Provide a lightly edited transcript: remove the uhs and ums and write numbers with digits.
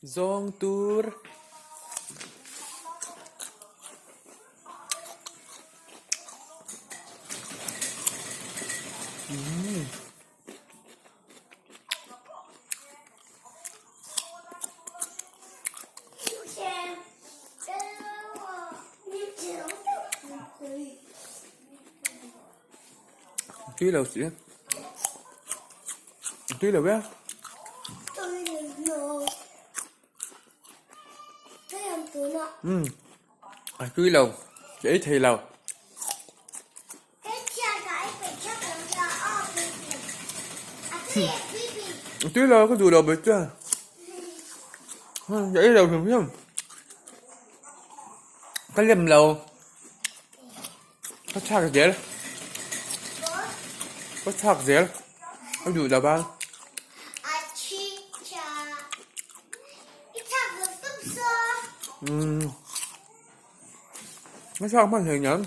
Zawng tur. Tui lo si tui lo e. Umm a tui lo ka ei thei lo. A tui lo ka duh lo ber chuan ka ei lo hrim hrim ka lem lo. Ka chhak zel ka chhak zel a duh lo a. Umm ka chhak hman hlei nen.